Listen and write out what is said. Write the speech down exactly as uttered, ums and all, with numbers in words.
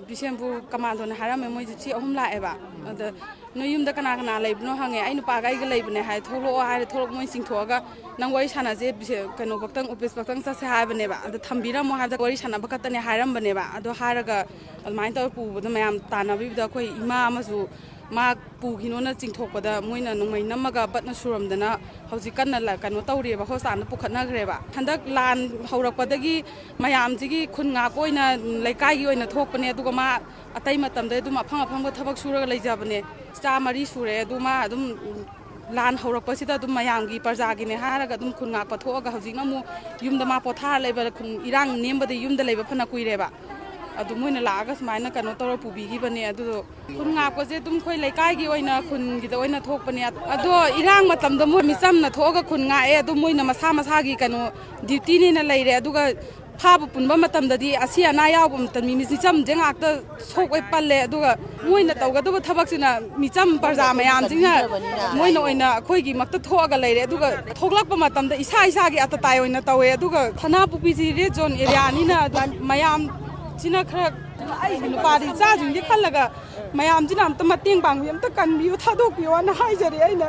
ꯕꯤꯁꯦꯝꯄꯨꯔ ꯀꯃꯥꯟꯗꯣꯅ ꯍꯥꯏꯔꯝꯃꯦ, ꯃꯣꯏ ꯖꯤꯞꯁꯤ ꯑꯍꯨꯝ ꯂꯥꯛꯑꯦꯕ꯫ ꯑꯗ ꯅꯣꯏ ꯌꯨꯝꯗ ꯀꯅꯥ ꯀꯅꯥ ꯂꯩꯕꯅꯣ ꯍꯪꯉꯦ꯫ ꯑꯩ ꯅꯨꯄꯥꯒ ꯑꯩꯒ ꯂꯩꯕꯅꯦ ꯍꯥꯏ꯫ ꯊꯣꯛꯂꯛꯑꯣ ꯍꯥꯏꯔꯦ꯫ ꯊꯣꯛꯂꯛ ꯃꯣꯏ ꯆꯤꯡꯊꯣꯛꯑꯒ, "ꯅꯪ ꯋꯥꯔꯤ ꯁꯥꯟꯅꯁꯦ, ꯕꯤꯁꯦ-, ꯀꯩꯅꯣ ꯐꯛꯇꯪ, ꯑꯣꯐꯤꯁ ꯐꯛꯇꯪ ꯆꯠꯁꯦ ꯍꯥꯏꯕꯅꯦꯕ꯫ ꯑꯗ ꯊꯝꯕꯤꯔꯝꯃꯣ ꯍꯥꯏꯕꯗ ꯋꯥꯔꯤ ꯁꯥꯟꯅꯕ ꯈꯛꯇꯅꯦ ꯍꯥꯏꯔꯝꯕꯅꯦꯕ꯫ ꯑꯗꯣ ꯍꯥꯏꯔꯒ ꯑꯗꯨꯃꯥꯏꯅ ꯇꯧꯔ ꯄꯨꯕꯗ ꯃꯌꯥꯝ ꯇꯥꯟꯅꯕꯤꯕꯗ ꯑꯩꯈꯣꯏ ꯏꯃꯥ ꯑꯃꯁꯨ ꯃꯥ ꯄꯨꯈꯤꯅꯣꯅ ꯆꯤꯡꯊꯣꯛꯄꯗ ꯃꯣꯏꯅ ꯅꯣꯡꯃꯩ ꯅꯝꯃꯒ ꯕꯠꯅ ꯁꯨꯔꯝꯗꯅ ꯍꯧꯖꯤꯛ ꯀꯟꯅ ꯂ-, ꯀꯩꯅꯣ ꯇꯧꯔꯤꯑꯕ, ꯍꯣꯁꯄꯤꯇꯥꯜꯗ ꯄꯨꯈꯠꯅꯈ꯭ꯔꯦꯕ꯫ ꯍꯟꯗꯛ ꯂꯥꯟ ꯍꯧꯔꯛꯄꯗꯒꯤ ꯃꯌꯥꯝꯁꯤꯒꯤ ꯈꯨꯟ ꯉꯥꯛꯄ ꯑꯣꯏꯅ, ꯂꯩꯀꯥꯏꯒꯤ ꯑꯣꯏꯅ ꯊꯣꯛꯄꯅꯦ꯫ ꯑꯗꯨꯒ ꯃꯥ ꯑꯇꯩ ꯃꯇꯝꯗ ꯑꯗꯨꯝ ꯑꯐꯪ ꯑꯐꯪꯕ ꯊꯕꯛ ꯁꯨꯔꯒ ꯂꯩꯖꯕꯅꯦ꯫ ꯏꯆꯥ ꯃꯔꯤ ꯁꯨꯔꯦ꯫ ꯑꯗꯨ ꯃꯥ ꯑꯗꯨꯝ ꯂꯥꯟ ꯍꯧꯔꯛꯄꯁꯤꯗ ꯑꯗꯨꯝ ꯃꯌꯥꯝꯒꯤ ꯄ꯭ꯔꯖꯥꯒꯤꯅꯦ ꯍꯥꯏꯔꯒ ꯑꯗꯨꯝ ꯈꯨꯟ ꯉꯥꯛꯄ ꯊꯣꯛꯑꯒ ꯍꯧꯖꯤꯛꯅ ꯑꯃꯨꯛ ꯌꯨꯝꯗ ꯃꯥ ꯄꯣꯊꯥꯔ ꯂꯩꯕ, ꯈꯨꯟ ꯏꯔꯥꯡ ꯅꯦꯝꯕꯗꯒꯤ ꯌꯨꯝꯗ ꯂꯩꯕ ꯐꯅ ꯀꯨꯏꯔꯦꯕ꯫ ꯑꯗꯨ ꯃꯣꯏꯅ ꯂꯥꯛꯑꯒ ꯁꯨꯃꯥꯏꯅ ꯀꯩꯅꯣ ꯇꯧꯔ ꯄꯨꯕꯤꯈꯤꯕꯅꯦ꯫ ꯑꯗꯨꯗꯣ ꯈꯨꯟ ꯉꯥꯛꯄꯁꯦ ꯑꯗꯨꯝ ꯑꯩꯈꯣꯏ ꯂꯩꯀꯥꯏꯒꯤ ꯑꯣꯏꯅ, ꯈꯨꯟꯒꯤꯗ ꯑꯣꯏꯅ ꯊꯣꯛꯄꯅꯦ꯫ ꯑꯗꯣ ꯏꯔꯥꯡ ꯃꯇꯝꯗ ꯃꯣꯏ ꯃꯤꯆꯝꯅ ꯊꯣꯛꯑꯒ ꯈꯨꯟ ꯉꯥꯛꯑꯦ꯫ ꯑꯗꯨ ꯃꯣꯏꯅ ꯃꯁꯥ ꯃꯁꯥꯒꯤ ꯀꯩꯅꯣ ꯗ꯭ꯌꯨꯇꯤꯅꯦꯅ ꯂꯩꯔꯦ꯫ ꯑꯗꯨꯒ ꯐꯥꯕ ꯄꯨꯟꯕ ꯃꯇꯝꯗꯗꯤ ꯑꯁꯤ ꯑꯅꯥ ꯌꯥꯎꯕ ꯃꯇꯝ ꯃꯤ ꯃꯤꯆꯝꯁꯦ ꯉꯥꯛꯇ ꯁꯣꯛꯑꯦ, ꯄꯜꯂꯦ꯫ ꯑꯗꯨꯒ ꯃꯣꯏꯅ ꯇꯧꯒꯗꯕ ꯊꯕꯛꯁꯤꯅ ꯃꯤꯆꯝ ꯄ꯭ꯔꯖꯥ ꯃꯌꯥꯝꯁꯤꯅ ꯃꯣꯏꯅ ꯑꯣꯏꯅ ꯑꯩꯈꯣꯏꯒꯤꯃꯛꯇ ꯊꯣꯛꯑꯒ ꯂꯩꯔꯦ꯫ ꯑꯗꯨꯒ ꯊꯣꯛꯂꯛꯄ ꯃꯇꯝꯗ ꯏꯁꯥ ꯏꯁꯥꯒꯤ ꯑꯇꯇꯥꯏ ꯑꯣꯏꯅ ꯇꯧꯋꯦ꯫ ꯑꯗꯨꯒ ꯁꯅꯥꯄꯨꯈ꯭ꯔꯤꯁꯤ ꯔꯦꯗ ꯖꯣꯟ ꯑꯦꯔꯤꯌꯥꯅꯤꯅ ꯑꯗꯨꯝ ꯃꯌꯥꯝꯁꯤꯅ ꯈꯔ, ꯑꯩꯒꯤ ꯅꯨꯄꯥꯗꯤ ꯏꯆꯥꯁꯤꯡꯁꯦ ꯈꯜꯂꯒ ꯃꯌꯥꯝꯁꯤꯅ ꯑꯝꯇ ꯃꯇꯦꯡ ꯄꯥꯡꯕꯤꯌꯨ, ꯑꯝꯇ ꯀꯟꯕꯤꯌꯨ, ꯊꯥꯗꯣꯛꯄꯤꯌꯣꯅ ꯍꯥꯏꯖꯔꯤ ꯑꯩꯅ꯫